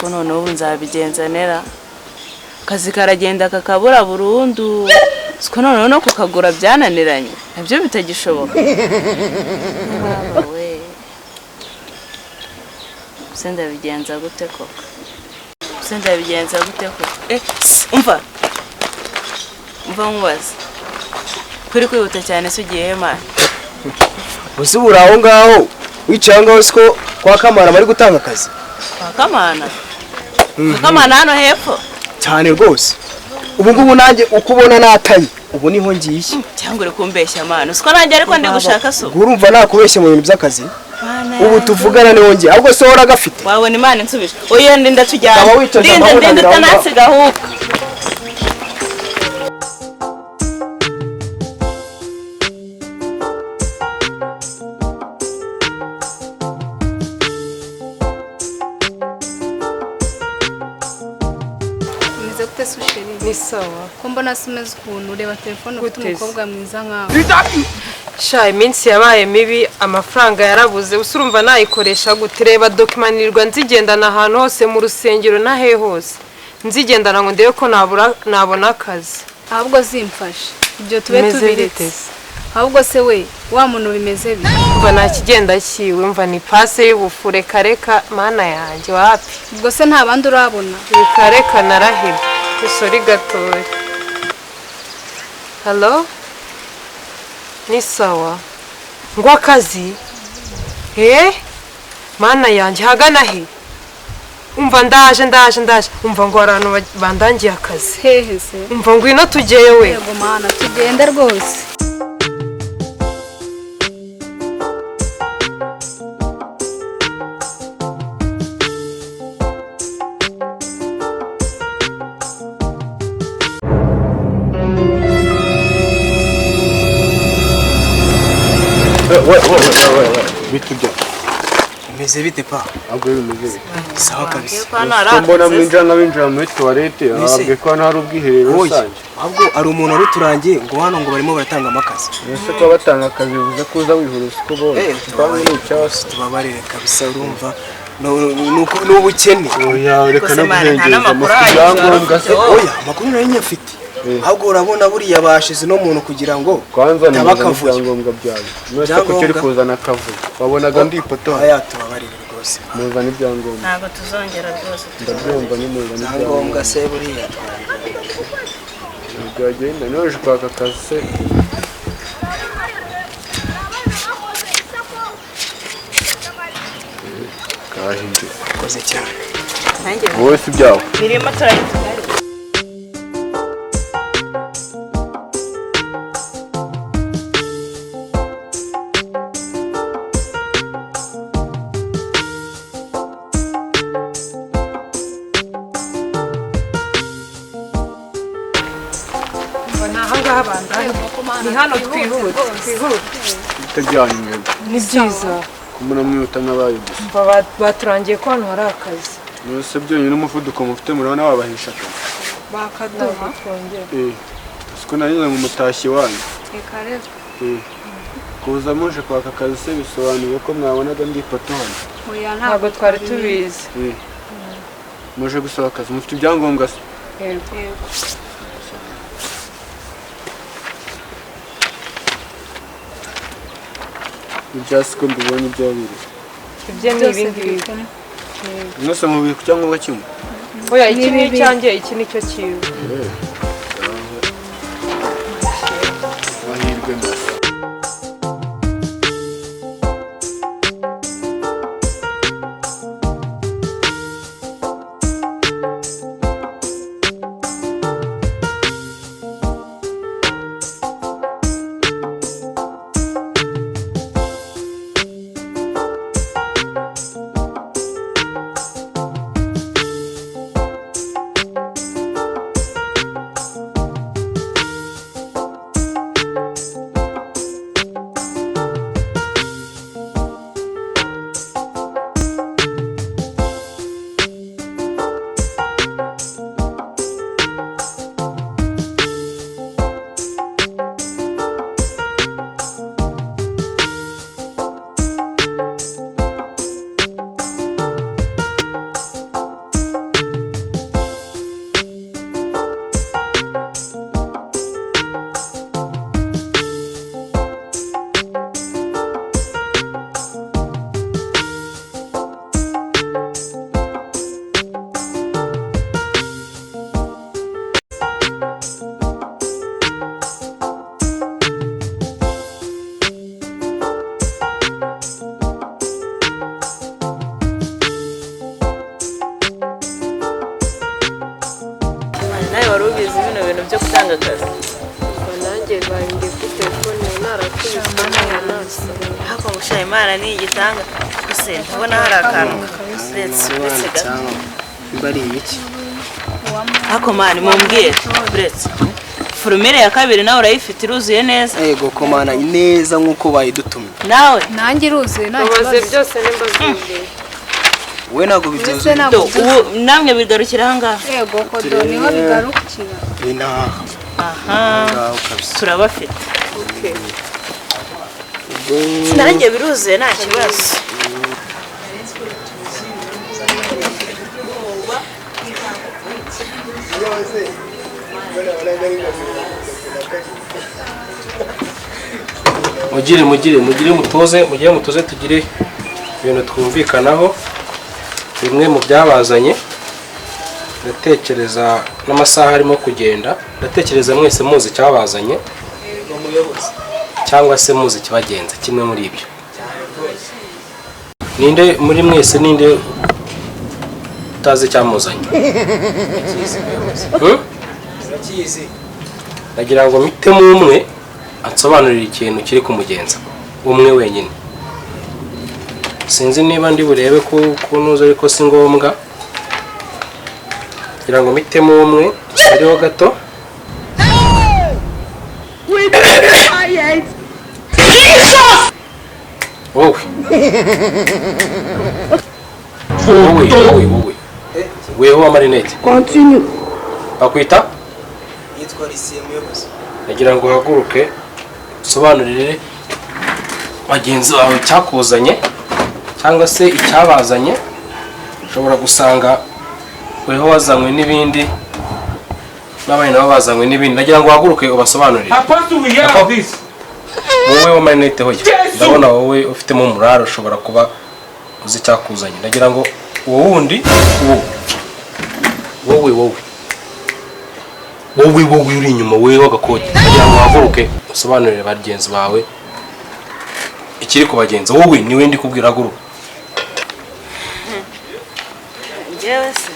Ariko noneho ubu nzabigenza nera, akazi karagenda kakabura burundu. Siko noneho no kukagura byananiranye, nabyo bitagishoboka. We, se ndabigenza gute koko? Se ndabigenza gute koko? Eh, umva, umva nkubaze, kuri kwihuta cyane se ugiye he, man? Uzi uri aho ngaho wicaye aho ngaho, siko kwa Kamana bari gutanga akazi? Kwa Kamana? Kwa Kamana hano hepfo? Cyane rwose. Ubu ngubu nanjye uko ubona nataye, ubu niho ngiye. Cyangwa uri kumbeshya, man? Siko nanjye ariko ndi gushaka so. Ubwo urumva nakubeshye mu bintu by'akazi? Mana Ubu yanjye. tuvugana niho ngiye. Ahubwo se wowe agafite? Wabona Imana insubije. Oya, ndinda tujyana. Ukaba wicaje Ndinda, amahoro ndinda aho ngaho. utanansiga ahubwo. Umeze gute se, chérie? Ni sawa. Ko mbona se umeze ukuntu, ureba telefone ufite? Gute se? Umukobwa mwiza nkawe. Sha, iminsi yabaye mibi, amafaranga yarabuze. Usa urumva nayikoresha gute? Reba document nirirwa nzigendana ahantu hose, mu rusengero n'ahe hose nzigendana, ngo ndebe ko nabura nabona akazi. Ahubwo zimfashe ibyo tube Bimeze tubiretse. bite se? Ahubwo se we, wa muntu bimeze bite? Mva nta kigenda kiwe, mva ni pase y'ubufu. Reka reka, mana yanjye, wapi. Ubwo se nta bandi urabona? Reka reka, narahebye. Usori gatoya. Hello, ni sawa? Ngo akazi? Eh, mana yanjye, hagana he? Umva, ndaje, ndaje, ndaje. Umva, ngo hari ahantu bandangiye akazi. Hehe se? Umva, ngwino tujyeyo we. Yego mana, tugende rwose. We, we, we, we, we, bitu bya? Bimeze bite, pa? Ahubwo bimeze bite? Sawa kabisa. Hano hari Ko mbona akazi se? mwinjira nk'abinjira muri toilette? Mbese? Babwiye ko hano hari ubwiherero Oya, rusange. ahubwo hari umuntu wari uturangiye ngo hano ngo barimo baratangamo akazi. Ese kuba batanga akazi bivuze ko uza wihuruse uko ubonye? Eh, Twamwe ni icyasi. Tubabarire kabisa, urumva ni ubukene. Oya, reka Gusa no man, nta guhengeza. n'amakuru Mufite ahagije ibyangombwa se? wari ufite wowe. Oya, amakuru nari nyafite. Ahubwo urabona buriya bashize no muntu kugira ngo Kwanza taba nimuzana akavuyo. ibyangombwa byawe. Mwese ko kiri Ibyangombwa? kuzana akavuyo, wabonaga ndi ipoto? Aya, tubabarire rwose. Muzana ibyangombwa. Ntabwo tuzongera rwose. Ndabyumva, nimuzana Ibyangombwa ibyangombwa. se buriya? Byagenda noje kwaka akazi se? Kahinje. Koze cyane. Nanjye Wowe si ibyawe. birimo turabifite. Umva, ni ahangaha bandangiye, ni hano, twihute, twihute. Bite byanyu mwebwe? Ni byiza. Kumuna mwihuta nk'abayo gusa. Umva, baturangiye ko hano hari akazi. Mwese byonyine umuvuduko mufite, murabona wabahisha akazi? Bakaduha twongere. Eh, siko narize ngo mutashye iwanyu. Reka reka. Eh, kuza muje kwaka akazi se bisobanuye ko mwabonaga ndi ipoto hano? Oya. Ntabwo twari tubizi. Eh, muje gusaba akazi, mufite ibyangombwa se? Yego. Yego. Ibyasi ko mbibonye byabiri? Ibyo ni Byose ibi biri ngibi. kumwe. Mwese mubiri ku cyangombwa kimwe? Oya, iki Ni ni bibiri. icyanjye, iki ni cyo cyiwe. Eh, amahirwe masa. ibintu byo gutanga akazi. Nanjye bayimbwiye kuri telefone narakubiswe nasa. Ariko gusha Imana ni igitanga gusa ndabona hari akantu uretse gato. Niba ari ibiki? Ariko man, mumbwire, uretse formulaire ya kabiri nawe urayifite, iruzuye neza? Yego komana, neza nk'uko bayidutumye. Nawe? Nanjye iruzuye, nta Umaze kibazo. byose nimba byuzuye. Wowe ntabwo Ndetse byuzuye. ntabwo Do, ubu namwe bigarukira ahangaha? Yego kodo, niho bigarukira. Ni naha Aha. ngaho kabisa. Turabafite. Nanjye biruzuye, nta kibazo. Mugire mutuze, mugire mutuze, tugire ibintu twumvikanaho. Bimwe mu byabazanye, ndatekereza n'amasaha arimo kugenda, ndatekereza mwese muzi icyabazanye cyangwa se muzi ikibagenza, kimwe muri ibyo. Ninde muri mwese, ninde utazi icyamuzanye? Hmm? Ndagira ngo mpitemo umwe ansobanurire ikintu kiri kumugenza, umwe wenyine. Sinzi niba ndi burebe ko kunuza, ariko si ngombwa. Kugira ngo mpitemo umwe hariho gato. Wowe, wowe, wowe, wowe, weho w'amarinete, bakwita? Yitwa Lucien, muyobozi. Ndagira ngo uhaguruke usobanurire bagenzi bawe icyakuzanye cyangwa se icyabazanye. Ushobora gusanga weho wazanywe n'ibindi, n'abandi nabo bazanywe n'ibindi. Ndagira ngo uhaguruke ubasobanurire. Wowe w'amarinete, hoya, ndabona wowe ufitemo umuraro, ushobora kuba uzi icyakuzanye. Ndagira ngo uwo wundi, uwo wowe, wowe, wowe, wowe uri inyuma, wowe w'agakoti, ndagira ngo uhaguruke usobanurire bagenzi bawe ikiri kubagenza. Wowe niwe ndi kubwira, haguruka. Njyewe se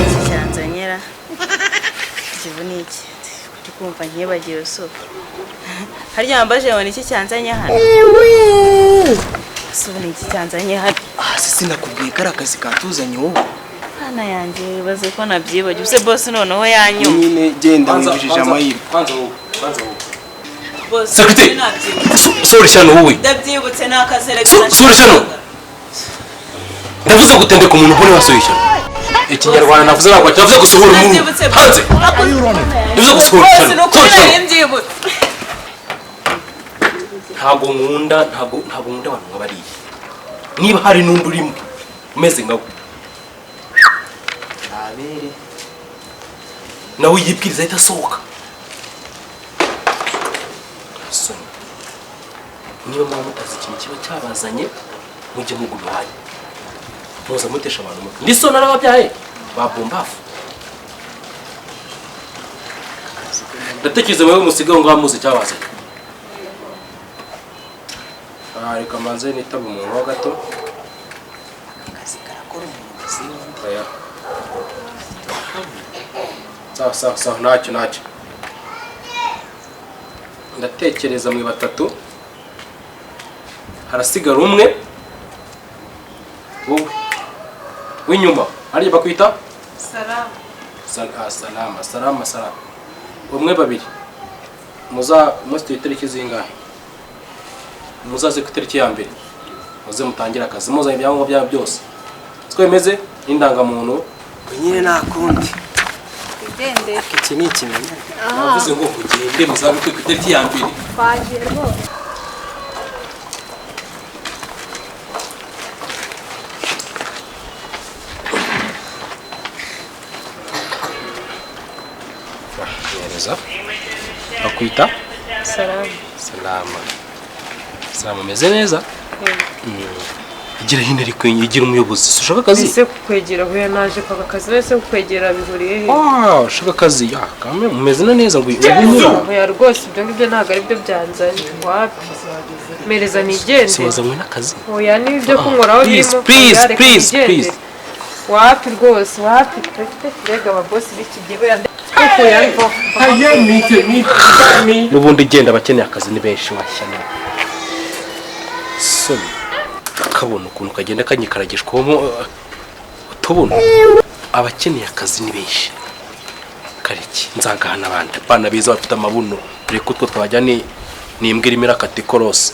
iki cyanzanyera ikivu ni iki? Ndi kumva nkibagiwe. So harya wambaje ngo ni iki cyanzanye hano? Se ubu ni iki cyanzanye hano? Ah, se sinakubwiye ko ari akazi katuzanye wowe? Hana yanjye, bibaze ko nabyibagiwe se boss, noneho yanyuma. Nyine genda, wibujije amahirwe. Banza wowe, banza wowe. Boss, Sekreteri! nabyibutse. Sora ishyano wowe. Ndabyibutse, ni akazere. Sura ishyano. Ndavuze gutendeka umuntu ubone wasohoye ishyano. Ikinyarwanda navuze ntabwo navuze gusohora umuntu Ndabyibutse. hanze. Ndavuze gusohora Boss, ishyano. ni ukuri Sohora ishyano. nari mbyibutse. Ntabwo nkunda abantu nka bariya. Niba hari n'undi urimo umeze nkawe, Ntabere. Nawe yibwiriza ahita asohoka. Soni. Niba muba mutazi ikintu kiba cyabazanye, mujye muguma iwanyu, muza mutesha abantu umutwe. Ndi so narababyaye ba bombafu? Ndatekereza mwe musigaye ngaho muzi icyabazanye. Ah, reka manze nitaba umuntu ho gato. Akazi karakora umuntu gasimba. Oya. Sawa, sawa, sawa, ntacyo, ntacyo. Ndatekereza mwe batatu harasigara umwe, wowe w'inyuma, hariya bakwita? Salama. Salama, salama, salama. Umwe, babiri, muza munsi itariki zingahe? Muzaze ku itariki ya mbere, muze mutangire akazi, muzanye ibyangombwa byabo byose, siko bimeze? N'indangamuntu. Nyine nta kundi. Twigendere. Iki ni ikimenyane. Navuze ngo mugende, muzabe ku itariki ya mbere. Twagiye rwose. Neza, bakwita? Salama. Salama, salama, umeze neza? Igira hino ariko, igira umuyobozi. Si ushaka akazi? Ese kukwegera, huye naje kwaka akazi, ese kukwegera bihuriye he? Ah, ushaka akazi ya kame, mumeze na neza ngo ubu Oya rwose, ibyo ngibyo ntabwo ari byo byanzanye, wapi, mereza nigendere. Si wazanywe n'akazi? Oya, n'ibyo kunkoraho Please, birimo. please, Oya, reka please, nigendere. please. Wapi rwose, wapi pe pe, mbega ababosi b'iki gihe buriya N'ubundi genda, abakeneye akazi ni benshi. Washyana soni kabona ukuntu kagenda kanyikaragishwamo utubona. Abakeneye akazi ni benshi. Kariki nzagahana abandi abana beza bafite amabuno, dore ko utwo twajya ni imbwa irimo irakata ikorosi.